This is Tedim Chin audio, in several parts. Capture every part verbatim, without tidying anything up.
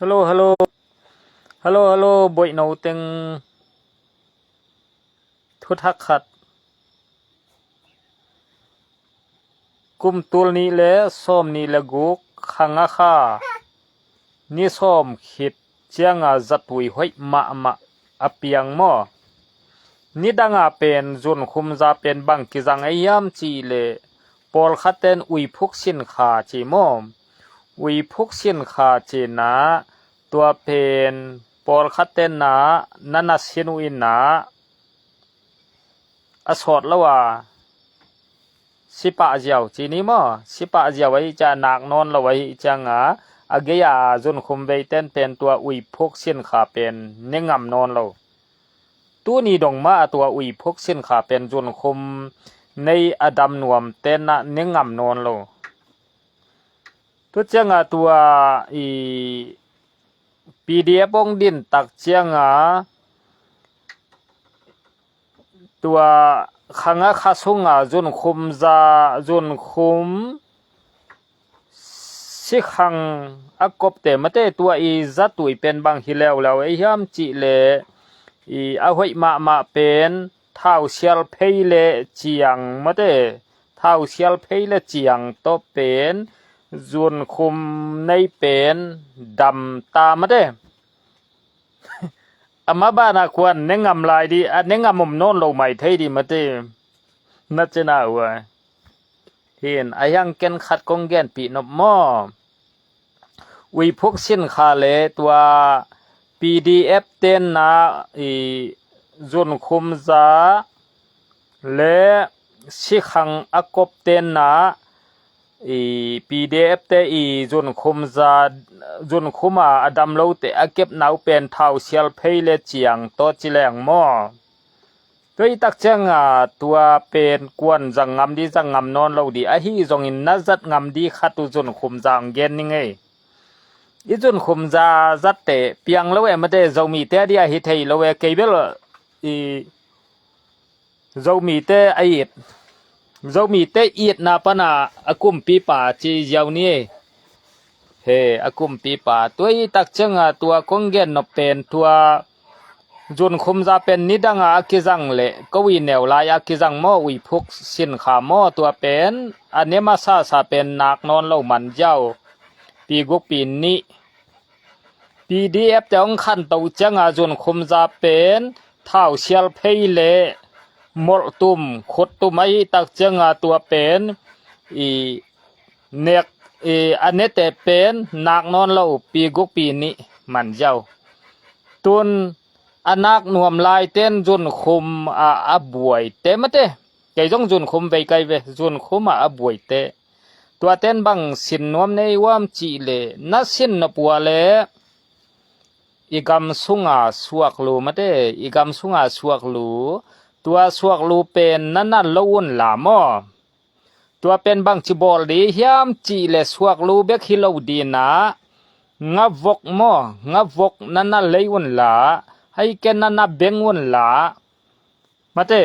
Hello, hello. Hello, hello, boih no teng. Thuthak khat. Kum tul nih le sawm nih le guk, kha nga kha ni sawm khit cianga zatui hoih mahmah a piang maw? Nidanga pen zunkhum za pen bang kizang ei hiam cih leh, pawlkhatten uiphuk sin kha ci maw? Uiphuk sin kha cina, tua pen pawlkhatten na na na sin uh ina a sawt lo a, sipah ziau ci ni maw? Sipah ziau ahi cia nak nawn lo ahi cianga, a gei a zunkhum veiten pen tua uiphuk sin kha pen ne ngam nawn lo. Tuni dong mah a tua uiphuk sin kha pen zunkhum nei a dam nuam tenna ne ngam nawn lo. Tu cianga tua i P D F ong din tak cianga tua kha nga kha sunga zunkhum za, zunkhum sikhang a kopte mate tua i zatui pen bang hi leuleu ei hiam cih leh, i a hoih mahmah pen thau sial phei le ciang mate, thau sial phei le ciang tawh pen zunkhum nei pen dam ta mate. Amah bana kuan ne ngam lai di, a ne ngam om nawn lo mai thei di mate. Na cina uh a. Hin a hiang ken khat kong genpih nop maw? Uiphuk sin kha le tua P D F tenna i zunkhum za le sikhang a kop tenna i P D F te i zunkhum za, zunkhum a a dam lote a kepna uh pen thau sial phei le ciang tawh ci leng maw? Tua i tak cianga tua pen kuan zang ngam di, zang ngam nawn lo di ahi zongin na zat ngam di khat uh zunkhum za ong gen ning ei. I zunkhum za zatte piang lo e mate, Zomite a di ahi thei lo e, kei bel i Zomite a it, Zomite itna pana a kumpipa ci ziau ni. He, a kumpipa. Tua i tak cianga tua kong gen nop pen tua zunkhum za pen nidanga a kizang le ko i neu lai a kizang maw, uiphuk sin kha maw, tua pen a ne masa sa pen nak nawn lo man ziau. Pi guk pi nih P D F te ong khanto cianga zunkhum za pen thau sial phei le molh tum, khut tum ahi tak cianga tua pen i nek i a nete pen nak nawn lo pi guk pi nih man ziau. Tun a nak nuam laiten zunkhum a a buaite mate. Kei zong zunkhum vei kai ve, zunkhum a a buaite. Tuaten bang sin nuam nei uam cih le, na sin nop ua le i gam sunga suaklu mate, i gam sunga suaklu, tua suaklu pen na na lo un la maw? Tua pen bang ci bawl di hiam cih le suaklu bek hi lo dina, ngavok maw, ngavok na na lei un la, hei ken na na beng un la, mate,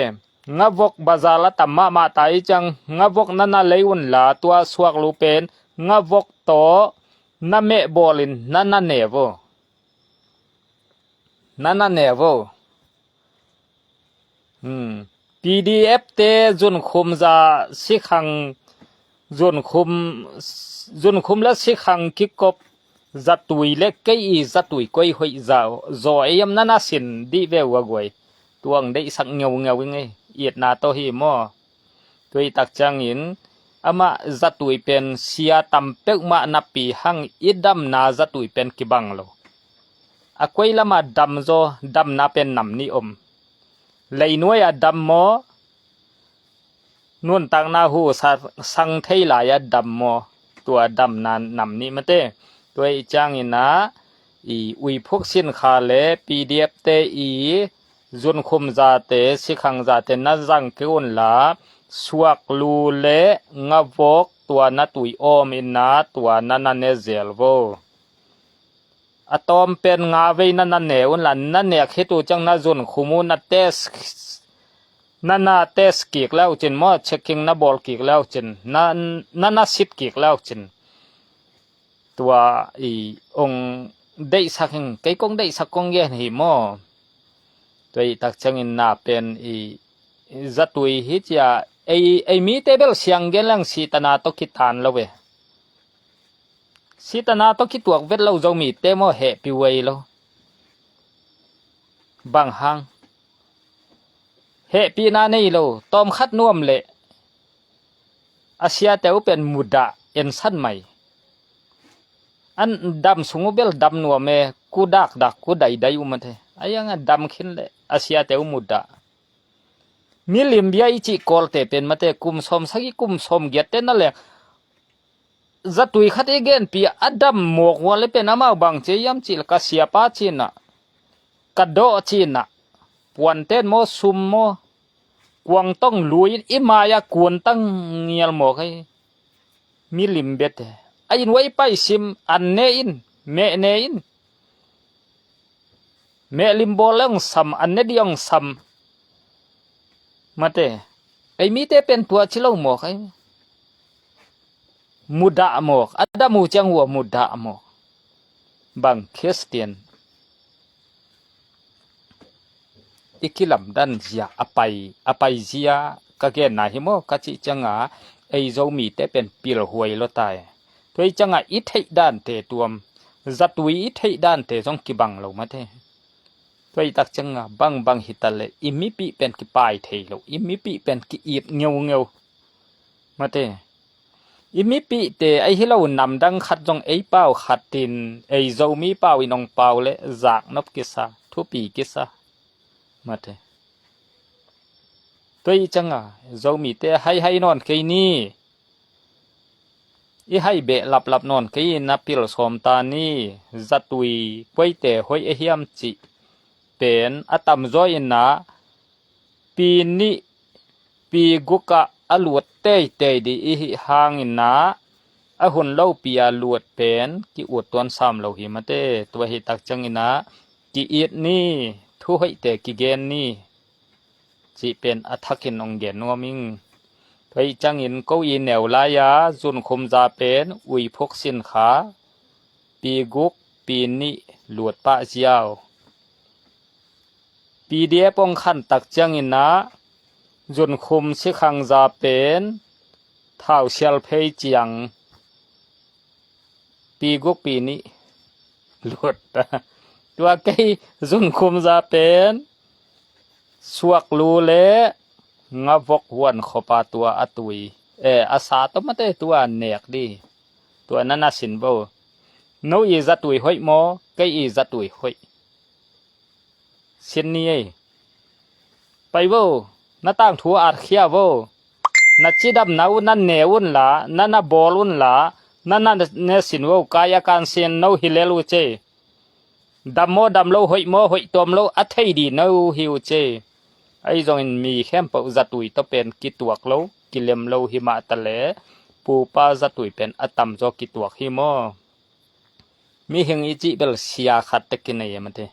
ngavok bazar la tam mahmah ta i ciang, ngavok na na lei un la, tua suaklu pen ngavok tawh na meh bawlin na na ne vo. Na na ne vo. Hmm. P D F te zunkhum za sikhang, zunkhum, zunkhum la sikhang kikop zatui le kei i zatui koi hoih za zaw ei am na na sin dih ve ua guai. Tuang deihsak ngeungeu i ngei. Itna tawh hi maw? Tua i tak ciangin amah zatui pen sia tam peuhmah napi hang i damna zatui pen kibang lo. A koi lama dam zaw, damna pen nam nih om. Leinuai a dam maw, nuntakna hu sa-, sang thei lai a dam maw, tua damna nam nih mate. Tua i ciangin a i uiphuk sin kha le P D F te i zunkhum zate, sikhang zate na zang kei un la, suaklu le ngavok tua na tui awm inna tua na na ne zel vo. A tawm pen nga vei na na ne un la, na nek hi tu ciang na zunkhum uh na test, na na test kik leu cin maw, checking na bawl kik leu cin, na, na na sit kik leu cin. Tua i ong deihsak hing, kei kong deihsak kong gen hi maw. Tua ahih tak ciangin na pen i zatui hi cia, ei, ei mite bel siang gen leng Setana tawh kitan lo ve. Setana tawh kituak vet lo Zomite maw, hehpih huai lo. Bang hang? Hehpihna nei lo, tawmkhat nuam leh a siate uh pen mudah ensan mai. An dam sung uh bel dam nuam e, ku dakdak, ku daidai uh mate. A iang a dam khin leh a siate uh mudah. Milim bia i cih kawlte pen mate, kum sawm sagih, kum sawm giatte na leng, zatui khat i genpi a dam mawk uh a leh pen amau bang ci hiam cih leh ka siapa cinah, ka dawh cinah, puanten maw, sum maw, kuangtong lui in i mai-ah kuantang ngial mawk hi. Milim biate a inn uah i paisim, an ne in, meh ne in. Meh lim bawl le hong sam, an ne dih hong sam. Mate, ei mite pen tua ci lo mawk ai. Mudah mawk, a dam uh ciang uh a mudah mawk. Bang Khristian i kilamdan zia a pai, a pai zia ka genna hi maw, ka cih cianga ei Zomite pen pilhuai lo tai. Tua i cianga i theih dante tuam, zatui i theih dante zong kibang lo mate. Tua i tak cianga bangbang hitaleh i mipih pen kipai thei lo, i mipih pen ki-it ngeungeu. Mate, i mipihte ahi lo namdang khat zong ei pau khatin ei Zomi pau in hong pau leh zaknop kisa, thupi kisa. Mate, tua i cianga Zomite haihai nawn kei ni. I hai beh laplap nawn kei in na pil sawm ta ni. Zatui koite hoih a hiam cih pen a tamzaw in na pi nih pi gukah a luat teitei dih i hih hangin na a hun lopi a luat pen ki-ut tuan sam lo hi mate. Tua hi tak ciangin na ki-it ni, thu hoihte kigen ni cih pen a thakin hong gen nuam ing. Tua hi ciangin ko i neu lai-a zunkhumza pen uiphuk sin kha, pi guk pi nih luat pah ziau. P D F hong khan tak ciangin na zunkhum sikhangza pen thau sial phei ciang pi guk pi nih luat. Tua kei zunkhumza pen suak lu le ngavok huan khopa tua a tui, eh, a sa tawh mate tua nek di. Tua na na sin vo. No i zatui hoih maw, kei i zatui hoih? Sin ni ei. Pai vo, na tangthu at khia vo. Na cidamna uh na ne un la, na na bawl un la, na na ne sin vo, kai a kan sin no hi lel uh cei. Dam maw dam lo, hoih maw hoih tuam lo a thei di no hi uh cei. Ahi zongin mi khempeuh zatui tawh pen kituak lo, kilem lo hi mah taleh pupa zatui pen a tamzaw kituak hi maw? Mihing i cih bel sia khat te kinei e mate.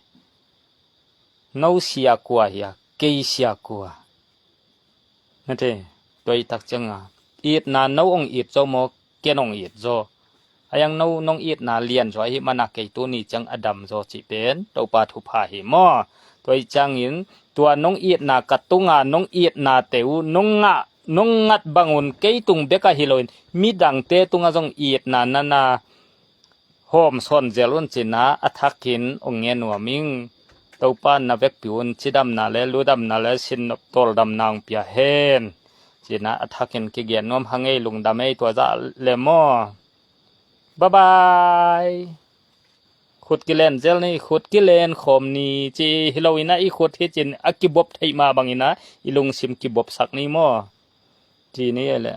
No sia kua hia, kei sia kua? Mate, tua i tak cianga itna no hong it zaw maw, ken hong it zaw? A iang no nong itna lian zaw ahi mana kei tuni ciang a dam zaw cih pen Topa thupha hi maw? Tua i ciangin tua nong itna ka tunga nong itnate uh nong ngah, nong ngat bangun kei tung bek ahi loin midangte tunga zong itna nana hawm sawn zel un cina a thakin hong ngen nuam ing. Topa na vekpi un cidamna le ludamna le sinnop tawldamna hong pia hen. Cina a thakin kigen nuam hang ei, lungdam ei, tua zah le maw. Bye bye. Khut kilen zel ni, khut kilen khawm ni ci hi lo ina i khut hi cin a kibop theih mah bangina i lungsim kibopsak ni maw? Ci ni e le.